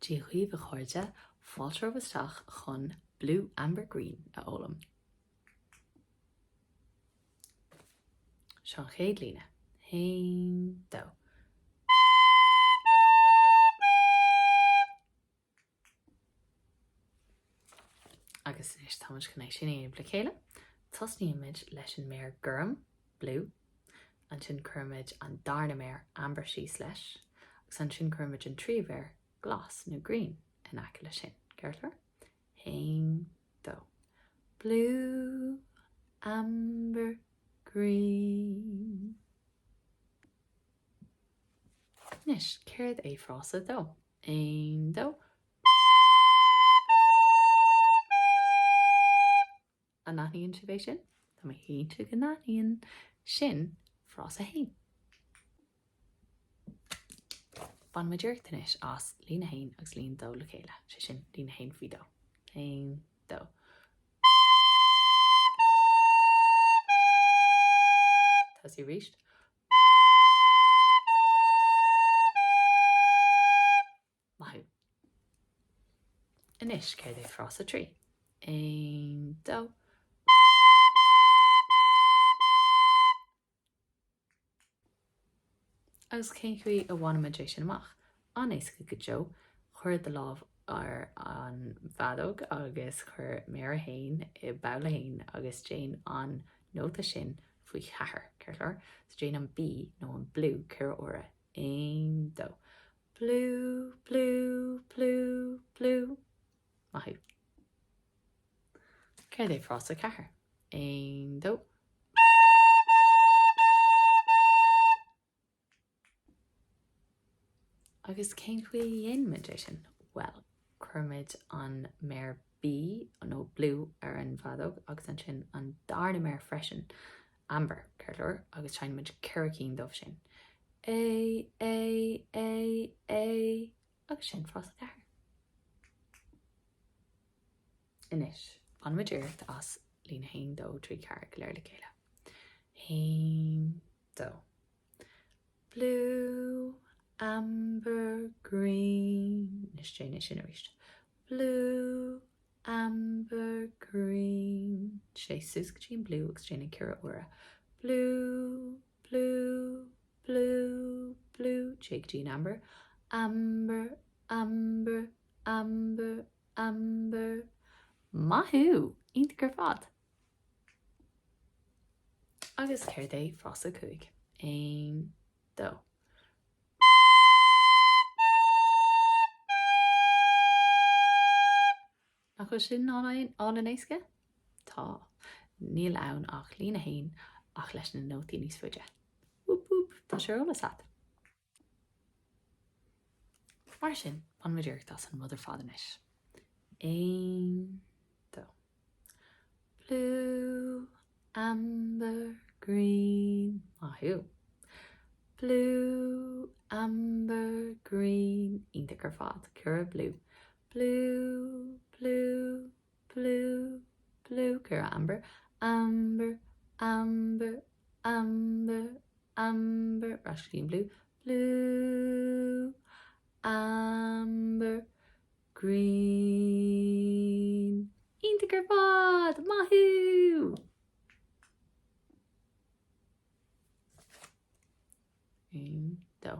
Dia dhaoibh a chairde, fáilte romhaibh isteach chun Blue Amber Green a fhoghlaim. Seo an chéad líne. Haon, dó. Agus anois táimid chun é sin a dhéanamh le chéile. Tosnaímid leis an méar gorm, blue, ansin cuirimid an darna méar, amber, síos leis, agus ansin cuirimid an tríú mhéar, glas nó green, in aice leis sin. Ceart go leor? Haon, dó. Blue, amber, green. Anois, céard é frása a dó? Aon, dó. An n-aithníonn sibh é sin? Tá mé cinnte go n-aithníonn. Sin frása a haon. Bainfimid iarracht anois as líne a haon agus líne a dó le chéile, sé sin, líne a haon faoi dó. Aon, dó. Tosaigh arís. Maith thú. Anois, céard é frása 3? 1, 2. Agus cén chaoi a bhainimid é sin amach? An-éasca go deo. Cuir do lámh ar an bhfeadóg agus cuir méar a haon i bpoll a haon agus déan an nóta sin faoi cheathair, ceart go leor? So déan an B nó an blue ceithre huaire. Aon, dó. Blue, blue, blue, blue. Maith thú. Céard é frása 4? Aon, dó. Agus cén chaoi a dhéanaimid é sin? Bhuel, cuirimid an méar B nó blue ar an bhfeadóg agus ansin an darna méar freisin, amber, ceart go leor, agus seinnimid ceithre cinn dóibh sin. A, A, A, A, agus sin frása 4. Anois, bainfimid iarracht as líne 1, 2, 3, 4 go léir le chéile. 1, 2. Blue, amber, green. Anois déan é sin arís. Blue, amber, green. Téigh suas go dtí an blue agus déan é ceithre huaire. Blue, blue, blue, blue. Téigh go dtí an amber. Amber, amber, amber, amber. Maith thú! Iontach ar fad! Agus céard é frása 5? 1, 2. Nach bhfuil sin álainn éasca? Tá. Níl ann ach líne 1 ach leis na nótaí níos faide. Wúp wúp, tá sé ar eolas agat. Mar sin, bainfimid iarracht as an rud ar fad anois. 1, 2. Blue, amber, green. Maith thú. Blue, amber, green. Iontach ar fad. Ceithre blue. Blue, blue, blue, blue. Ceithre amber. Amber, amber, amber, amber. Ar ais go dtí an blue. Blue, amber, Green. Iontach ar fad! Maith thú! Aon, dó.